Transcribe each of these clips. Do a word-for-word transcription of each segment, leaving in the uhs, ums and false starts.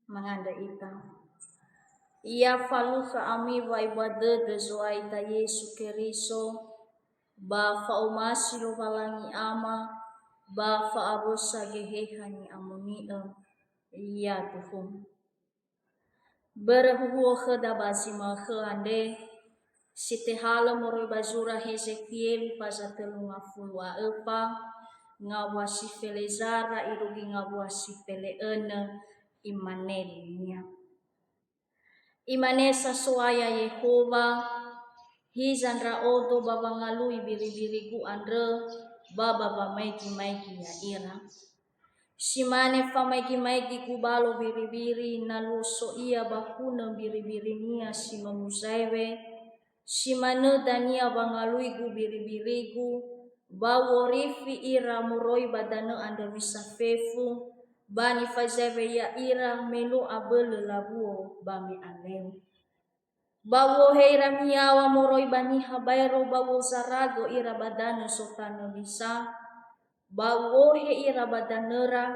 Mangandrö ita. Ya falukha ami wa'ebua dödö Zo'aya ita Yesu Keriso, ba fa'omasi Lowalangi Ama, ba fa'awösa Geheha Ni'amoni'ö. Ya tuhu. Börö huhuo khöda ba zi ma'ökhö andre, si tehalö moroi ba zura Hezekieli faza tölu ngafulu a öfa, ngawua si fele zara irugi ngawua si fele önö, imane linia. Imane sa So'aya Yehowa, "Hiza ndra'odo ba wangalui biribirigu andrö, ba ba wamaigi-maigi ya'ira. Si mane famaigi-maigi gubalo biribiri na luo so ia ba hunö biribirinia si no muzaewe, si manö dania wangaluigu biribirigu, ba u'orifi ira moroi ba danö andrö misa fefu, ba nifazaewe ya'ira me no abölö lawuo ba me aleu. Ba u'ohe ira miyaŵa moroi ba niha baero ba u'ozaragö ira ba danö sotanö misa, ba u'ohe ira ba danöra,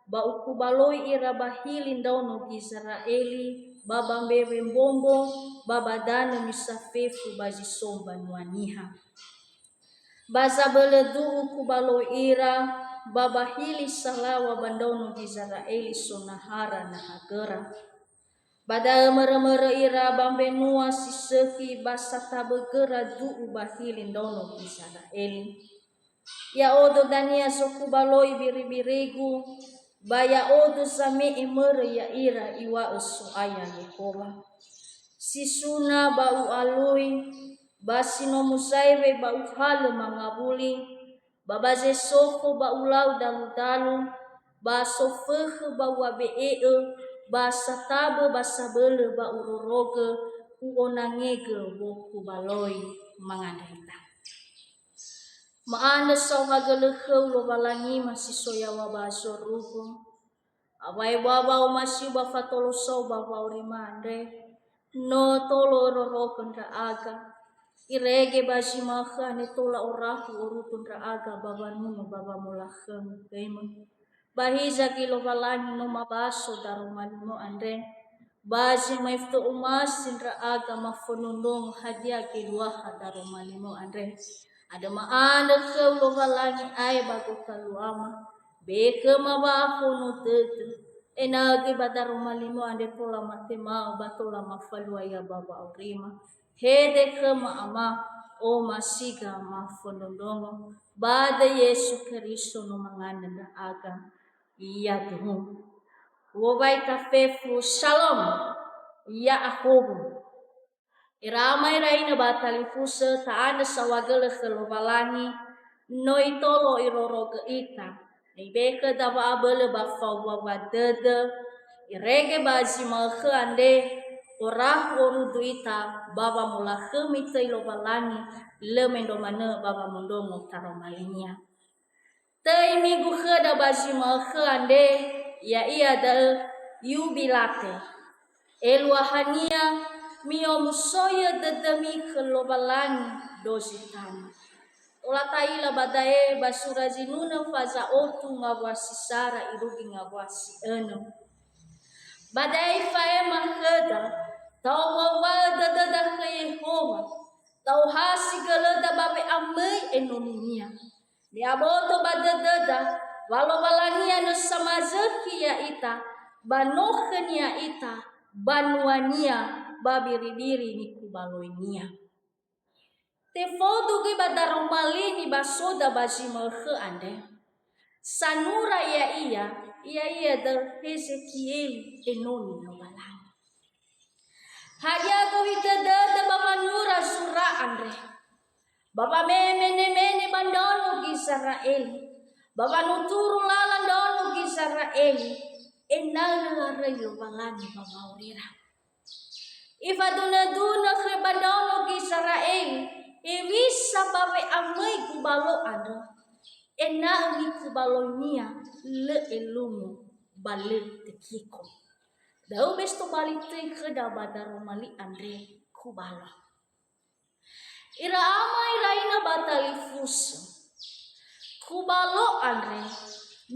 ba ukubaloi ira ba hili ndraono Gizera'eli, ba ba mbewe mbombo, ba ba danö misa fefu ba zi so mbanua niha. Ba zabölö du'u kubaloi ira, ba ba hili salaŵa ba ndraono Gizera'eli sonahara nahagöra. Ba da'ö mörö-mörö ira ba mbenua si sökhi ba satabögöra du'u ba hili ndraono Gizera'eli. Ya'odo dania zokubaloi biribirigu, ba ya'odo zame'e mörö ya'ira, iŵa'ö So'aya Yehowa. Si suna ba u'alui, ba si no muzaewe ba uhalö mangawuli, ba ba zi sokho ba ulau dalu-dalu, ba sofökhö ba u'abe'e'ö, ba satabö ba sabölö ba urorogö, u'onangegö wokubaloi." Mangandrö ita. Ma'andrö saohagölö khöu Lowalangi ma si so yaŵa ba zorugo. Awai ba wa'omasiu ba fatolo sou ba wa'aurima andre, no tolo örorogö ndra'aga. Irege ba zi ma'ökhö andre tola orahu orudu ndra'aga ba wanuno ba wamolakhömi khöimö. Ba hiza göi Lowalangi no mabaso daroma limo andre, ba zi maifto omasi ndra'aga mafondrondrongo hadia göi luaha daroma limo andre. Andrö ma'andrö khöu Lowalangi ae ba gotaluama, be khöma wa'ahono dödö, ena'ö göi ba daroma limo andre tola matema'ö ba tola mafalua ia ba wa'aurima. Hede khöma Ama, omasiga mafondrondrongo, ba döi Yesu Keriso no mangandrö ndra'aga. Iya tuhu. U'owai tafefu, Shalom. Ya'ahowu. Ira ama ira ina ba talifusö, ta'andrö saohagölö khö Lowalangi, no itolo irorogö ita. Ibe'e khöda wa'abölö ba faŵaŵa dödö, irege ba zi ma'ökhö andre, orahu orudu ita ba wamolakhömi töi Lowalangi, lö mendrua manö ba wamondrongo taroma linia. Töi migu khöda ba zi ma'ökhö andre, ya'ia da'ö Yubilate. Eluahania, mi'omusoi'ö dödömi khö Lowalangi dozi tanö. Tola ta'ila ba da'e ba sura Zinunö faza otu ngawua si sara irugi ngawua si önö. Ba da'e ifa'ema khöda, ta'owuawua'ö dödöda khö Yehowa, ta'ohasi gölöda ba we'amöi enoninia. Ni'aboto ba dödöda wa Lowalangi andrö samazökhi ya'ita, ba no khönia ita, banuania, ba biribiri nikubaloinia. Tefaudu göi ba daroma li nibasoda ba zi ma'ökhö andre. Sanura ya'ia, ya'ia da'ö Hezekieli enoni Lowalangi. Hadia gohitö dödö ba wanura zura andre? Ba wame'e mene-mene ba ndraono Gizera'eli, ba wanuturu lala ndraono Gizera'eli, ena'ö lö laröi Lowalangi ba wa'aurira. Ifadunö-dunö khö ba ndraono Gizera'eli, hewisa ba we'amöi gubalo andrö, ena'ö nikubaloinia lö elungu ba lö tekiko. Da'ö besi tobali töi khöda ba daroma li andre kubalo. Ira ama ira ina ba talifusö. Kubalo andre,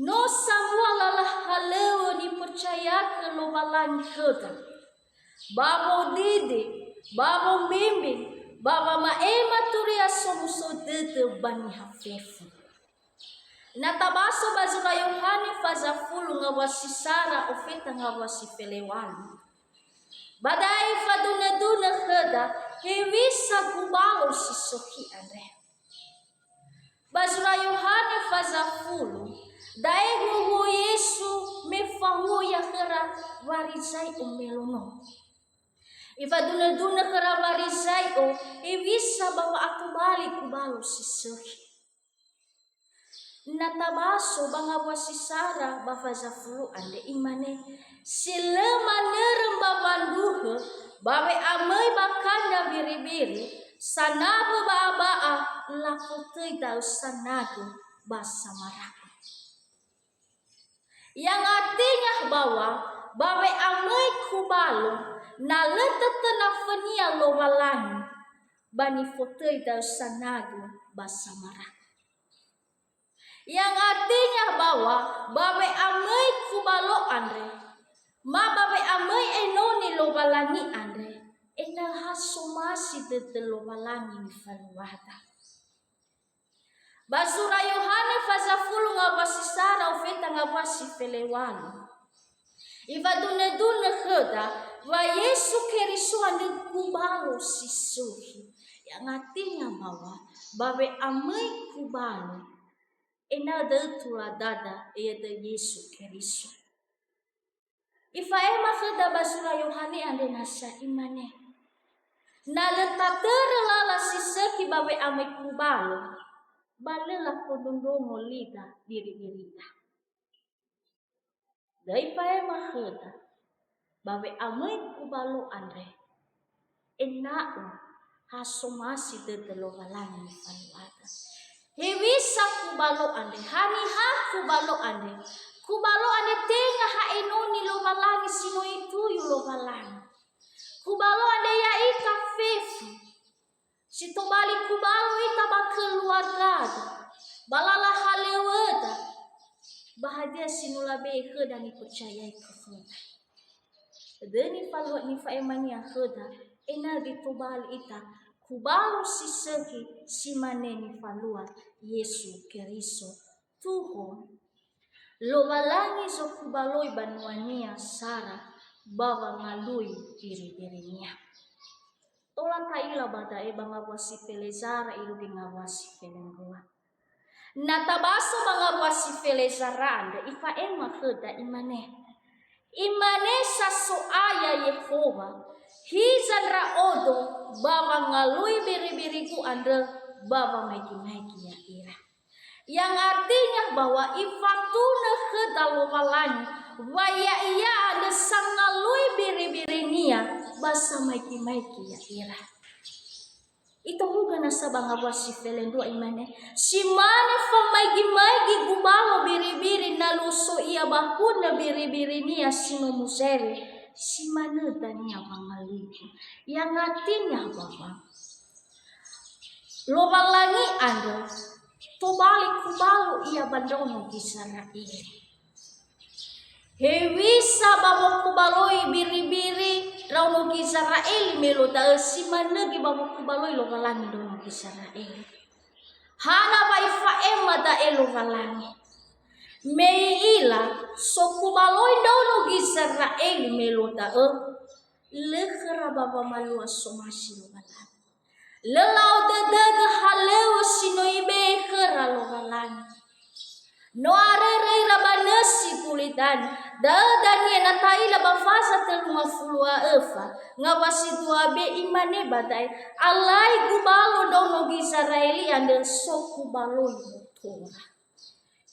no sambua lala halöŵö nipercayagö Lowalangi khöda, ba wodede, ba womembe, ba wama'ema turia somuso dödö ba niha fefu. Na tabaso ba zura Yohane faza fulu ngawua si sara ofeta ngawua si felewalu. Ba da'e ifadunödunö khöda hewisa gubalo si sökhi andre. Ba zura Yohane faza fulu, da'e huhuo Yesu me fahuhuo Ia khöra Warizai'o melono. Ifadunödunö khöra Warizai'o hewisa ba wa'atobali gubalo si sökhi. Na tabaso ba ngawua si sara ba faza fulu andre, imane, "Si lö manörö mbawa ndruhö ba we'amöi ba kanda biribiri, sanabö ba aba'a, lafotöi da'ö sanagö ba samara'a." Yang artinya bahwa ba we'amöi gubalo, na lö tötöna fönia Lowalangi, ba nifotöi da'ö sanagö ba samara'a. Yang artinya bahwa ba we'amöi gubalo andre, ma ba we'amöi enoni Lowalangi andre, ena'ö ha somasi dödö Lowalangi nifaluada. Ba zura Yohane faza fulu ngawua si sara ofeta ngawua si felewalu. Ifadunödunö khöda wa Yesu Keriso andrö gubalo si sökhi. Yang artinya bahwa ba we'amöi gubalo, ena'ö da'ö tuladada, ya'ia da'ö Yesu Keriso. Ifa'ema khöda ba zura Yohane andre nasa, imane, "Na lö tatörö lala si sökhi ba we'amöi gubalo, ba lö lafondrondrongo lida biribirida." Da'e ifa'ema khöda ba we'amöi gubalo andre, ena'ö ha somasi dödö Lowalangi nifaluada. Hewisa gubalo andre, haniha gubalo andre? Gubalo andre tenga ha enoni Lowalangi si no ituyu Lowalangi. Gubalo andre ya'ita fefu. Si tobali gubalo ita ba keluargada, ba lala halöŵöda, ba hadia si no labe'e khöda nipercayai khöda. Döi nifalua nifa'emania khöda, ena'ö tobali ita gubalo si sökhi si mane nifalua Yesu Keriso. Tuho, Lowalangi zokubaloi banua-Nia sara ba wangalui biri-biri-Nia. Tola ta'ila ba da'e ba ngawua si felezara irugi ngawua si felendrua. Na tabaso ba ngawua si felezara andrö, ifa'ema khöda, imane, Imane sa So'aya Yehowa, "Hiza ndra'odo ba wangalui biri-birigu andrö ba wamaigi-maigi ya'ira." Yang artinya bahwa ifatunö khöda Lowalangi wa Ya'ia andrö sangalui biri-biri-Nia ba samaigi-maigi ya'ira. Itohugö nasa ba ngawua si felendrua, imane, "Si mane famaigi-maigi gubalo biri-biri na luo so ia ba hunö biri-biri-nia si no muzere, si manö dania wangaluigu." Yang artinya bahwa Lowalangi andrö tobali kubalo ia ba ndraono Gizera'eli. Hewisa ba wokubaloi biri-biri ndraono Gizera'eli me luo da'ö, si manö göi ba wokubaloi Lowalangi ndraono Gizera'eli. Hana wa ifa'ema da'e Lowalangi? Me i'ila sokubaloi ndraono Gizera'eli me luo da'ö, lö khöra ba wamalua somasi Lowalangi. Lö la'odödögö halöŵö si no ibe'e khöra Lowalangi. No arörö ira ba nösi gulidanö. Da'ö dania na ta'ila ba faza tölu ngafulu a öfa, ngawua si dua be, imane ba da'e, "Alai gubalo ndraono Gizera'eli andrö sokubaloi botora."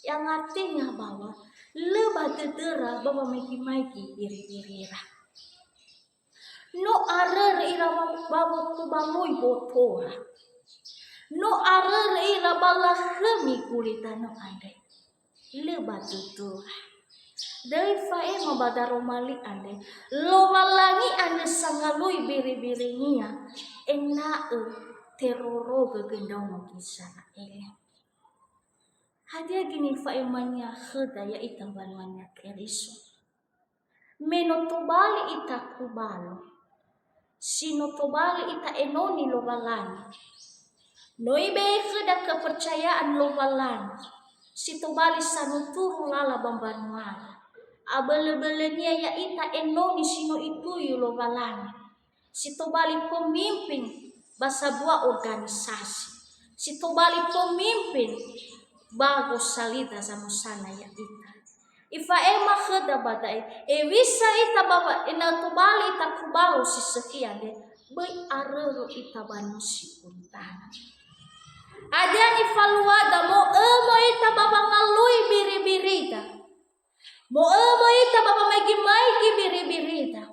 Yang artinya bahwa lö ba dödöra ba wamaigi-maigi biri-birira. No arörö ira ba, ba wokubaloi botora. No arörö ira ba lakhömi gulidanö andre. Lö ba dödöra. Döi fa'ema ba daroma li andre. Lowalangi andrö sangalui biri-biri-Nia ena'ö terorogö göi ndraono Gizera'eli. Hadia göi nifa'emania khöda ya'ita mbanua-Nia Keriso? Me no tobali ita kubalo, si no tobali ita enoni Lowalangi. No ibe'e khöda kepercayaan Lowalangi, si tobali sanuturu lala ba mbanuada. Abölö-bölönia ya'ita enoni si no ituyu Lowalangi, si tobali pemimpin ba sabua organisasi, si tobali pemimpin ba gosalida zamosana ya'ita. Ifa'ema khöda ba da'e, hewisa ita ba, ba ena'ö tobali ita kubalo si sökhi andre, böi arörö ita ba nosi ulidanö. Hadia nifaluada, mo'ömö ita ba wangalui biribirida. Mo'ömö ita ba wamaigi-maigi biribirida.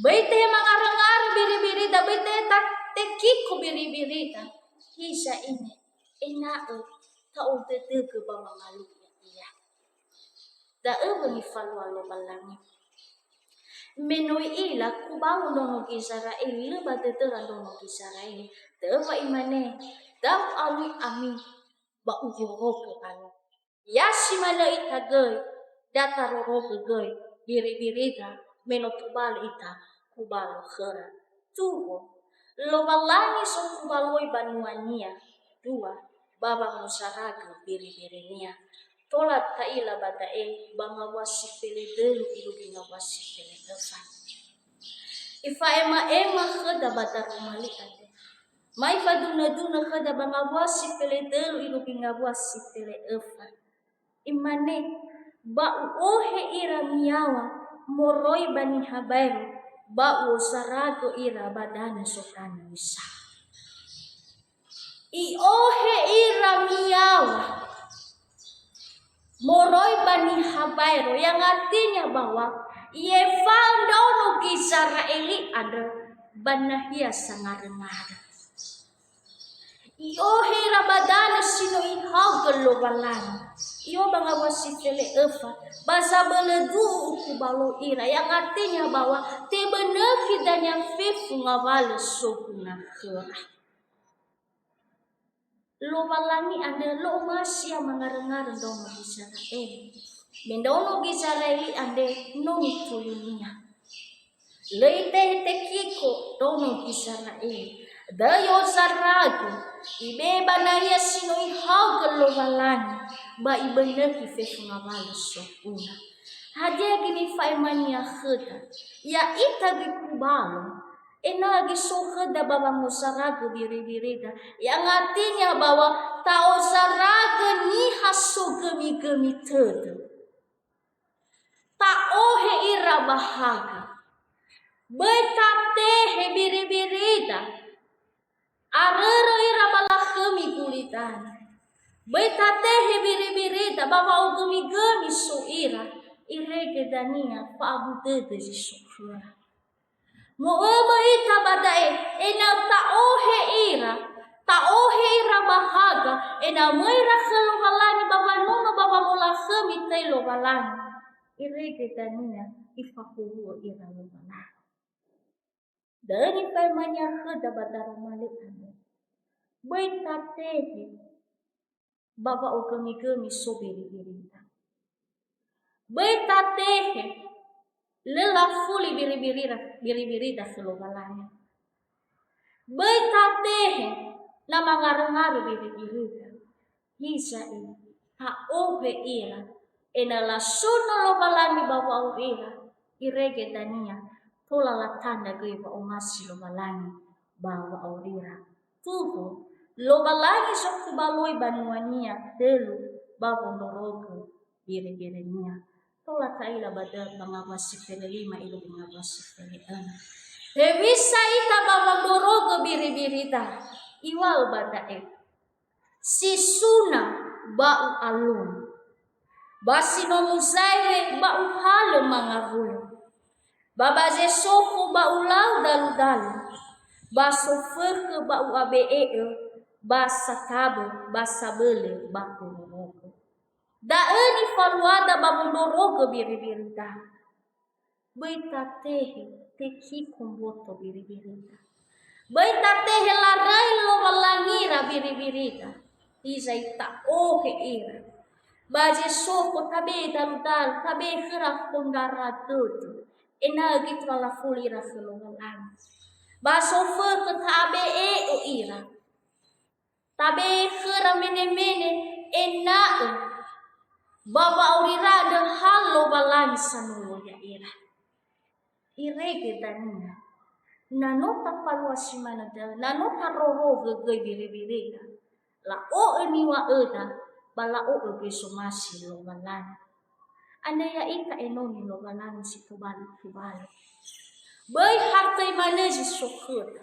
Böi tehe mangarö-ngarö biribirida, böi tehe ta-, tekiko biribirida. Hiza ine, ena'ö ta'odödögö ba wangalui ya'ia. Da'ö wa nifalua Lowalangi. Me no i'ila kubalo ndraono Gizera'eli, lö ba dödöra ndraono Gizera'eli. Da'ö wa imane, "Da'ö alui ami, ba urorogö ami." Ya si manö ita göi, da tarorogö göi biribirida, me no tobali ita kubalo khöra. Tuho, Lowalangi sokubaloi banua-Nia, dua, ba wangozaragö biribiri-Nia. Tola ta'ila ba da'e ba ngawua si feledölu irugi ngawua si fele'öfa. Ifa'ema-ema khöda ba daroma li andre. Mai fadunö-dunö khöda ba ngawua si feledölu irugi ngawua si fele'öfa. Imane, "Ba u'ohe ira miyaŵa moroi ba niha baero, ba u'ozaragö ira ba danö sotanö misa." I'ohe ira miyaŵa moroi ba niha baero, yang artinya bahwa i'efa'ö ndraono Gizera'eli andrö ba nahia sangarö-ngarö. I'ohe ira ba danö si no ihaogö Lowalangi. I'ohe ba ngawua si fele'öfa, ba zabölö du'u ukubalo ira, yang artinya bahwa tebönökhi dania fefu ngawalö soguna khöra. Lowalangi andrö lö omasi ia mangarö-ngarö ndraono Gizera'eli. Me ndraono Gizera'eli andre no nituyu-Nia. Lö itehe tekiko ndraono Gizera'eli. Da'ö i'ozaragö, ibe'e ba nahia si no ihaogö Lowalangi, ba ibönökhi fefu ngawalö soguna. Hadia göi nifa'emania khöda? Ya'ita göi kubalo, ena'ö göi so khöda ba wangozaragö biribirida, yang artinya bahwa ta'ozaragö niha sogömi-gömi tödö. Ta'ohe ira ba haga. Böi tatehe biribirida. Arörö ira ba lakhömi gulidanö. Böi tatehe biribirida ba wa'ogömi-gömi so ira, irege dania fa'abu dödö zi so khöra. Mo'ömö ita ba da'e, ena'ö ta'ohe ira, ta'ohe ira ba haga, ena'ö möi ira khö Lowalangi ba wanunu ba wamolakhömi töi Lowalangi. Irege dania ifahowu'ö ira Lowalangi. Da'ö nifa'emania khöda ba daroma li andre. Böi tatehe ba wa'ogömi-gömi so biribirida. Böi tatehe lö lafuli biribirira-, biribirida khö Lowalangi. Böi tatehe na mangarö-ngarö biribirida. Hiza ira, ta'ohe ira, ena'ö lasuno Lowalangi ba wa'aurira, irege dania tola latandra göi wa'omasi Lowalangi ba wa'aurira. Tuho, Lowalangi sokubaloi banua-Nia, tölu, ba wondrorogö biribiri-Nia. Tola ta'ila ba da'ö ba ngawua si felelima irugi ngawua si fele'öfa. Hewisa ita ba wondrorogö biribirida? Iŵa'ö ba da'e, "Si suna ba u'alui. Ba si no muzaewe ba uhalö mangawuli. Ba ba zi sokho ba ulau dalu-dalu. Ba sofökhö ba u'abe'e'ö, ba satabö, ba sabölö ba urorogö." Da'ö nifaluada ba wondrorogö biribirida. Böi tatehe tekiko mboto biribirida. Böi tatehe laröi Lowalangira biribirida. Hiza ita'ohe ira. Ba zi so khö tabe dalu-dalu, tabe khöra khö ndra dödö, ena'ö göi tola lafuli ira khö Lowalangi. Ba sofökhö tabe'e'ö ira. Tabe khöra mene-mene ena'ö ba wa'aurira andrö ha Lowalangi sanolo ya'ira. Irege dania, na no tafalua si manö da'ö, na no tarorogö göi wiri-wirida, la'o'ö niŵa'öda, ba la'o'ö göi zomasi Lowalangi. Andrö ya'ita enoni Lowalangi si tobali kubalo. Böi ha töi manö zi so khöda.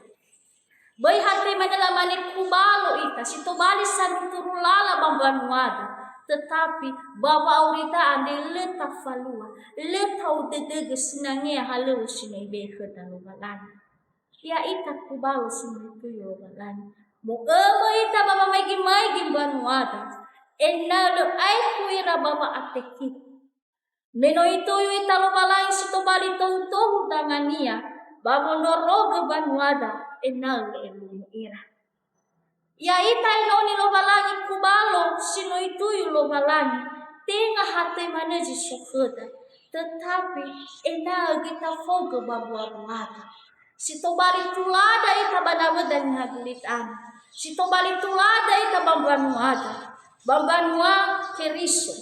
Böi ha töi manö lamane kubalo ita, si tobali sanuturu lala ba mbanuada, tetapi ba wa'aurida andre lö tafalua, lö ta'odödögö sinangea halöŵö si no ibe'e khöda Lowalangi. Ya'ita kubalo si no ituyu Lowalangi. Mo'ömö ita ba wamaigi-maigi mbanuada, ena'ö lö aekhu ira ba wa'atekiko. Me no ituyu ita Lowalangi si tobali tohu-tohu dangania, ba wondrorogö mbanuada, ena'ö lö elunö ira. Ya'ita enoni Lowalangi kubalo si no ituyu Lowalangi, tenga ha töi manö zi so khöda, tetapi ena'ö göi tafaogö ba mbua-mbuada. Si tobali tulada ita ba nawöda niha gulidanö. Si tobali tulada ita ba mbanuada, ba mbanua Keriso.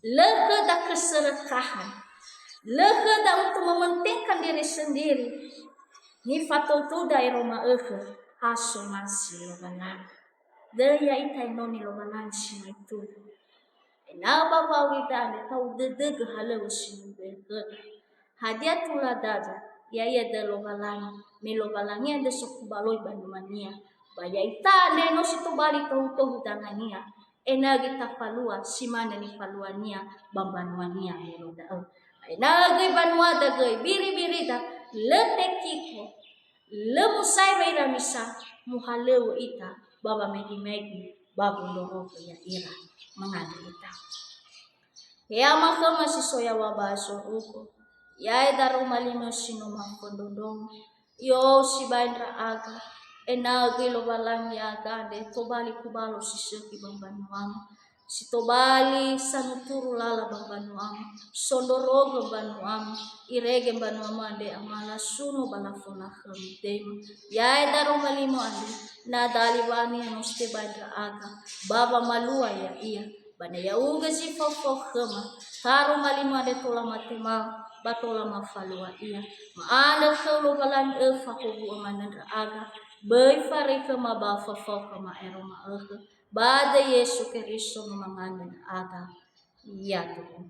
Lö khöda keserakahan. Lö khöda untuk mementingkan diri sendiri. Nifatoutuda ero ma'ökhö, ha somasi Lowalangi. Döi ya'ita enoni Lowalangi si no ituyu. Ena'ö ba wa'aurida andre ta'odödögö halöŵö si no ibe'e khöda. Hadia tuladada, ya'ia da'ö Lowalangi, me Lowalangi andrö sokubaloi banua-Nia. Ba ya'ita andre no si tobali tohu-tohu dangania, ena'ö göi tafalua si manö nifalua-Nia ba mbanua-Nia mero da'ö. Ena'ö göi banuada göi, biri-birida, lö tekiko, lö musaewa ira misa, muhalöŵö ita ba wamaigi-maigi ba wondrorogö ya'ira. Mangandrö ita. He Ama khöma si so yaŵa ba zorugo, ya'e daroma li-Mu si no mafondrondrongo. I'o'ou sibai ndra'aga, ena'ö göi Lowalangi ya'aga andre tobali kubalo si sökhi ba mbanuamu, si tobali sanuturu lala ba mbanuamu, sondrorogö mbanuamu, irege mbanuamu andre Ama lasuno ba lafona khömi tema. Ya'e daroma li-Mu andre, na dali wa'aniha no si tebai ndra'aga, ba wamalua ya'ia. Ba na ya'ugö zi fao-fao khöma, taroma li-Mu andre tola matema'ö, ba tola mafalua ia. Ma'andrö khöu Lowalangi, öfa howu'ö manö ndra'aga, böi faröi khöma ba fao-fao khöma ero ma'ökhö. Ba döi Yesu Keriso no mangandrö ndra'aga. Yaduhu.